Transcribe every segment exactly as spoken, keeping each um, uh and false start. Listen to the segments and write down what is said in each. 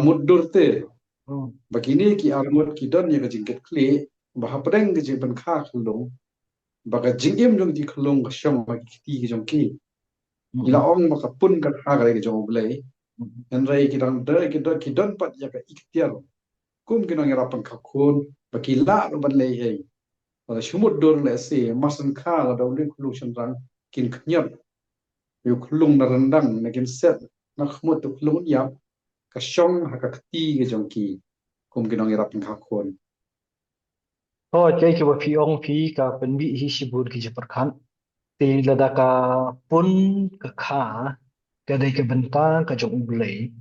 mutdur te. Hmm. Ba kine ki arngut ki don ïa ka jingkitkhlieh ba hapdeng ka jingpynkha khyllung, ba ka jingim jong ki khyllung ka shong ha ki kti ki jong ki. Hmm. Ki la ong ba ka pun ka kha ka dei ka jong U Blei. Hmm. Hynrei ki dang don, ki don, ki don pat ïa ka iktiar kum ki nongïarap pynkha khun ba ki lah ruh ban leh ei. Lada shu mutdur lehse, mar shen kha lada une u khyllung shynrang kin khñiot ïa u khyllung na ryndang, ne kin set na khmut u khyllung un ïap, ka shong ha ka kti ka jong ki kum ki nongïarap pynkha khun. To, kaei kaba phi ong phi ka pynmih hi shibun ki jingpyrkhat. Te lada ka pun ka kha ka dei ka bynta ka jong U Blei,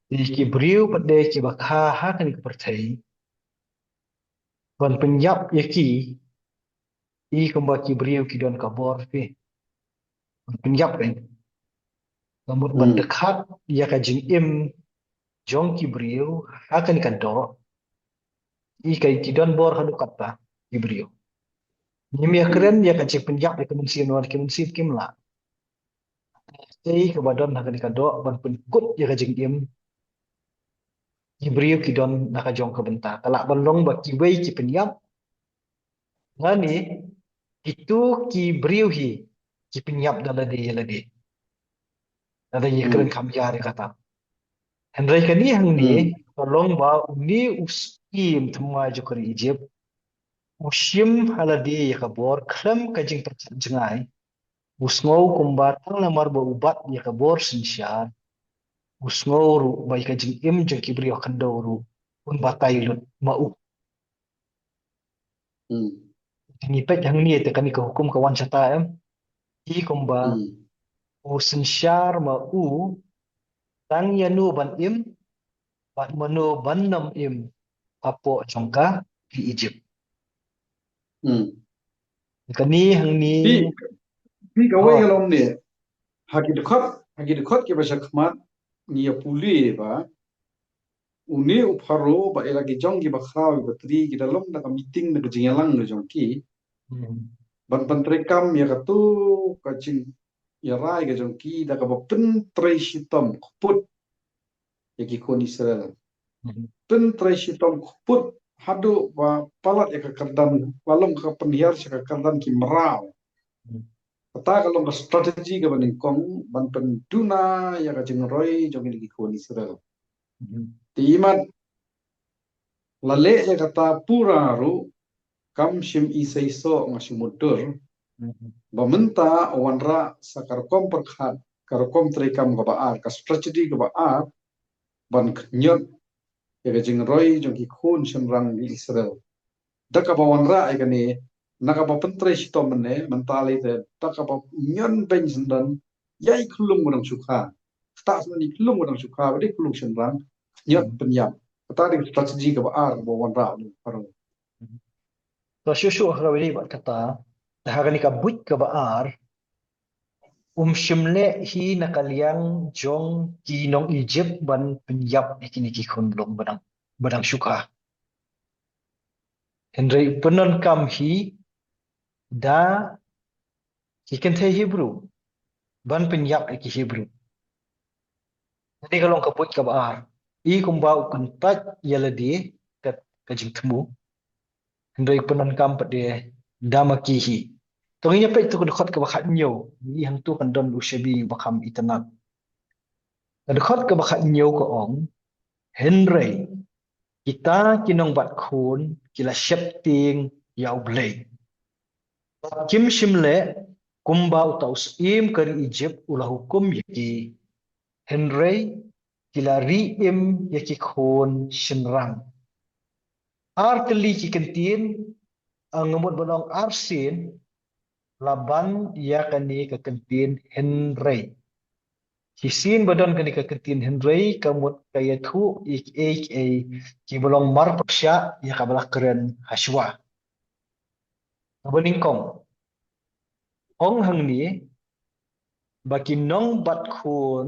te ki briew pat de kiba kha ha kane ka pyrthei ban pynïap ïa ki, i kumba ki briew ki don ka bor phi ban pynïap ïa ki. Ka mut ban, hmm, dkhat ïa ka jingim jong ki briew ha kane ka doh. I ka, ki don bor haduh katta ki briew. Ngim ïa kren ïa ka jingpynïap ïa ka mynsiem, namar ki mynsiem kim lah. Ei kaba don ha kane ka doh ban pynkut ïa ka jingim ki briew ki don na ka jong ka bynta. Ka lah ban long ba kiwei ki pynïap, lane kito ki briew hi ki pynïap da lade ïa lade. Lada ïa, hmm, kren kham ïar ïa kata. Hynrei kane hangne, hmm, ka long ba une u syiem thymmai jong ka ri Egypt u shim ha lade ïa ka bor khlem ka jingpyrkhat jngai. U sngew kumba tang namar ba u bat ïa ka bor synshar, u sngew ruh ba ïa ka jingim jong ki briew ha khyndew ruh un batai lut ma u. Hmm. Ngi peit hangne te kane ka hukum ka wan shata, em. I kumba, hmm, u synshar ma u tang ïano ban im bad mano ban nym im hapoh jong ka ri Egypt. Hmm. Kane hangne. Phi, phi kawei, oh, ka long ne. Ha ki dkhot, ha ki dkhot kiba shakhmat ngi ïa pule ba une u Pharaoh bad ïa la ki jong kiba khraw kiba tri ki da long da ka meeting da ka jingïalang ka jong ki. Hmm. Ban pyntreikam ïa kato ka jingïarai ka jong ki da kaba pyntrei shitom kput ïa ki khun Israel. Hmm. Pyntrei shitom kput haduh ba palat ïa ka kyrdan, ba long ka pynhiar sha ka kyrdan ki mraw. Hmm. Kata ka long ka strategy kaba nyngkong ban pynduna ïa ka jingroi jong kine ki khun Israel. Hmm. Te imat la leh ïa kata pura ruh, kam shym i seisoh nga shu mutdur, hmm, ba mynta u wanrah sa ka rukom pyrkhat, ka rukom treikam kaba ar, ka strategy kaba ar ban khñiot ïa ka jingroi jong ki khun shynrang ki Israel. Da kaba wanrah ïa kane, na kaba pyntrei shitom mynne, mynta lei te, da kaba ñion beiñ syndon ïa i khyllung ba dang shu kha. Kata syndon i khyllung ba dang shu kha, ba dei khyllung shynrang, ñiot, hmm, pynïap. Kata dei ka strategy kaba ar kaba wanrah u Pharaoh. To shuh shuh ha kaba ïadei bad kata, ha kane ka buit kaba ar, um shym leh hi na ka liang jong ki nong Egypt ban pynïap ïa kine ki khun lung ba dang, ba dang shu kha. Hynrei u pyndonkam hi da ki kynthei Hebru ban pynïap ïa ki Hebru. Kane ka long ka buit kaba ar. I kumba u kyntait ïa lade ka, ka jingthmu. Hynrei u pyndonkam pat de da ma ki hi. To ngin ïa peit to ka dkhot kaba khathynñiew. Ngi hangto kan don u shabi uba kham itynnad. Ka dkhot kaba khathynñiew ka ong, hynrei kita ki nongbat khun ki la sheptieng ïa U Blei. Bad kim shym leh kumba uta u syiem ka ri Egypt u la hukum ïa ki. Hynrei ki la ri im ïa ki khun shynrang. Ar tylli ki kyntien, nga mut ban ong arsien, la ban ïa kane ka kyntien hynrei. Shisien ba don kane ka kyntien hynrei ka mut ka ïathuh ïa kiei kiei kiba long marpyrshah ïa kaba la kren hashwa. Kaba nyngkong, ong hangne ba ki nongbat khun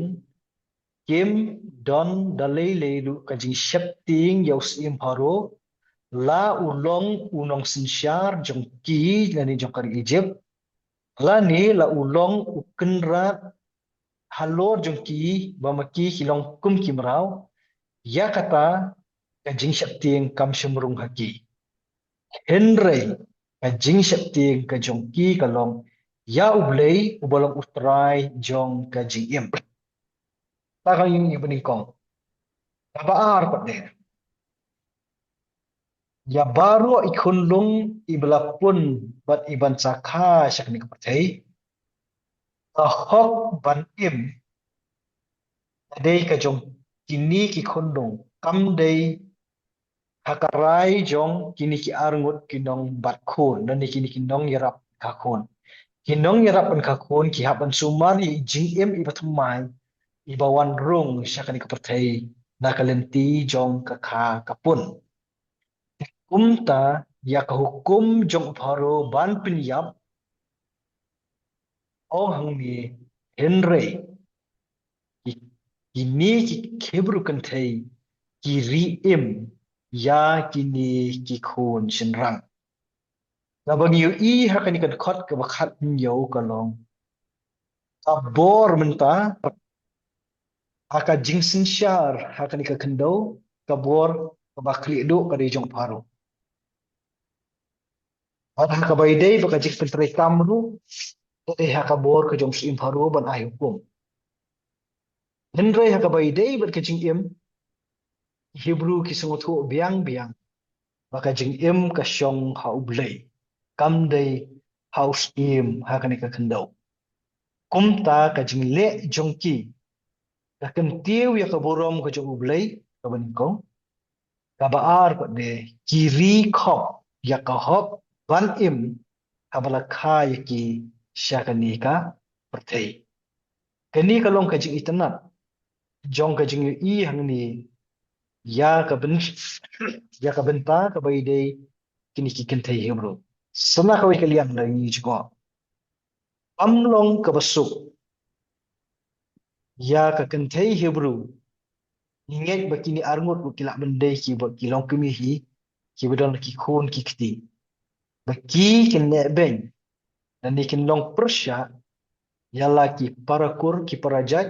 kim don da lei lei ruh ka jingsheptieng ïa u syiem Pharaoh, la u long u nongsynshar jong ki lane jong ka ri Egypt, lane la u long u kynrad halor jong ki, ba ma ki ki long kum ki mraw, ïa kata ka jingsheptieng kam shym rung ha ki. Hynrei ka jingsheptieng ka jong ki ka long ïa U Blei uba long U Trai jong ka jingim. Ta ka ïing ïa ba nyngkong. Kaba ar pat de, ïa baroh i khunlung iba la pun bad iban sa kha sha kane ka pyrthei, ka hok ban im ka dei ka jong kine ki khunlung, kam dei ha ka rai jong kine ki arngut ki nongbat khun, lane kine ki nongïarap kha khun. Ki nongïarap kha khun ki hap ban sumar ïa i jingim iba thymmai, iba wan rung sha kane ka pyrthei na ka lynti jong ka kha ka pun. Kumta ïa ka hukum jong u Pharaoh ban pynïap, ong hangne, hynrei ki, kine ki Hebru kynthei ki ri im ïa kine ki khun shynrang. Kaba ngi ïohi ha kane ka dkhot kaba khathynñiew ka long, ka bor mynta ha ka jingsynshar ha kane ka khyndew, ka bor kaba khlieh duh ka dei jong u Pharaoh. Bad ha kaba ïadei bad ka jingpyntreikam ruh, ka dei ha ka bor ka jong u Syiem Pharaoh ban ai hukum. Hynrei ha kaba ïadei bad ka jingim, ki Hebru ki sngewthuh biang biang ba ka jingim ka shong ha U Blei, kam dei ha u syiem ha kane ka khyndew. Kumta ka jingleh jong ki ka kyntiew ïa ka burom ka jong U Blei, kaba nyngkong. Kaba ar pat de, ki ri khop ïa ka hok ban im haba la kha ïa ki sha kane ka pyrthei. Kane ka long ka jingitynnad jong ka jingïohi hangne ïa ka byn-, ïa ka bynta kaba ïadei kine ki kynthei Hebru. Sa na kawei ka liang da ngi jngoh, kam long kaba suk ïa ka kynthei Hebru. Ngi ngeit ba kine arngut ruh ki lah ban dei kiba ki long kmie hi, kiba don ki khun ki kti, ba ki kin neh beiñ, lane kin long pyrshah ïa la ki parakur ki parajait,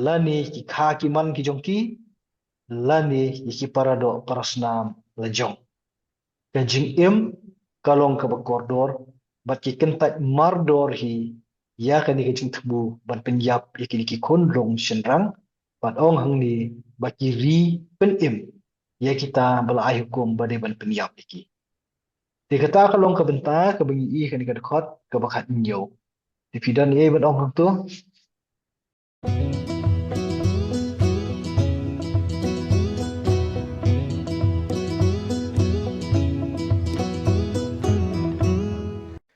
lane ki kha ki man ki jong ki, lane ïa ki paradoh parasnam la jong. Ka jingim ka long kaba kordor, bad ki kyntait mardor hi ïa kane ka jingthmu ban pynïap ïa kine ki khunlung shynrang, bad ong hangne ba ki ri pynim ïa kita ba la ai hukum ba dei ban pynïap ïa ki. Te kata ka long ka bynta kaba ngi ïohi ha kane ka dkhot kaba khathynñiew. Te phi don ei ban ong hangto?